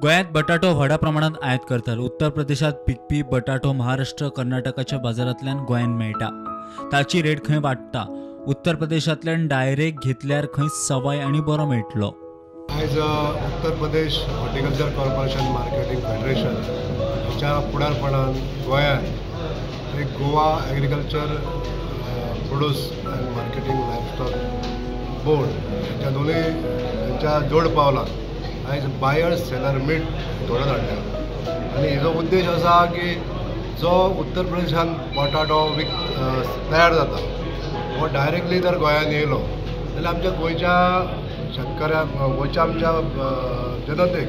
गोंयांत बटाटो व्हडा प्रमाणात आयात करतात. उत्तर प्रदेशात पिकपी बटाटो महाराष्ट्र, कर्नाटकाच्या बाजारांतल्यान गोंयांत मेळटा. ताची रेट खंय वाडटा. उत्तर प्रदेशांतल्यान डायरेक्ट घेतल्यार खंय सवाय आनी बरो मेळटलो. आयज Uttar Pradesh horticulture corporation marketing federation हाच्या फुडारपणान गोंयांत एक Goa agriculture produce and marketing livestock board ह्या दोनूय हांच्या जोड पावलान आयज बायर्स सेलर मीट घडोवन हाडल्या. आनी हेजो उद्देश आसा की जो उत्तर प्रदेशान बटाटो तयार जाता हो डायरेक्टली जर गोंयांत येयलो जाल्यार आमच्या गोंयच्या शेतकऱ्यांक, गोंयच्या आमच्या जनतेक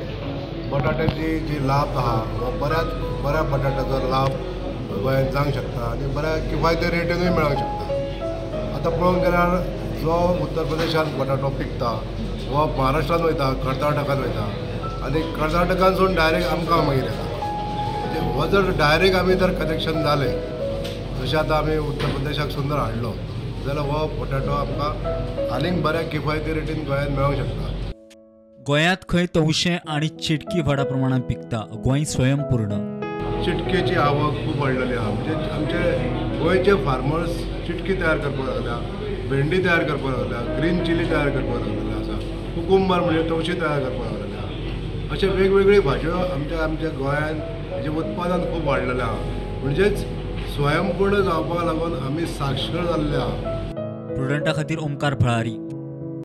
बटाट्याची जी लाभ आहा हो बऱ्या बटाट्याचो लाभ गोंयांत जावंक शकता आनी बऱ्या किफायती रेटीनूय मेळोंक शकता. आतां पळोवंक गेल्यार जो उत्तर प्रदेशान बटाटो पिकता हो महाराष्ट्रान वयता, कर्नाटकान वयता आनी कर्नाटकानसून डायरेक्ट आमकां मागीर येता. म्हणजे हो जर डायरेक्ट आमी जर कनेक्शन जालें जशें आतां आमी उत्तर प्रदेशाक सुंदर हाडलो जाल्यार हो बटाटो आमकां आनीक बऱ्या किफायती रेटीन गोंयांत मेळोंक शकता. गोंयांत खंय तवशें आनी चिटकी व्हडा प्रमाणात पिकता. गोंय स्वयंपूर्ण. चिटकेची आवक खूब वाडलेली आहा. म्हणजे आमचे गोंयचे फार्मर्स चिटकी तयार करपाक लागल्या, भेंडी तयार करपाक लागल्या, ग्रीन चिली तयार करपाक लागलेली आसा, कुकुंबर म्हणजे तवशी तयार करपाक लागलेली आहा. अशे वेगवेगळी भाजयो आमच्या आमच्या गोंयांत हेजें उत्पादन खूब वाडलेलें आहा. म्हणजेच स्वयंपूर्ण जावपाक लागून आमी साक्षर जाल्ले आहा. प्रुडंटा खातीर ओमकार फळारी.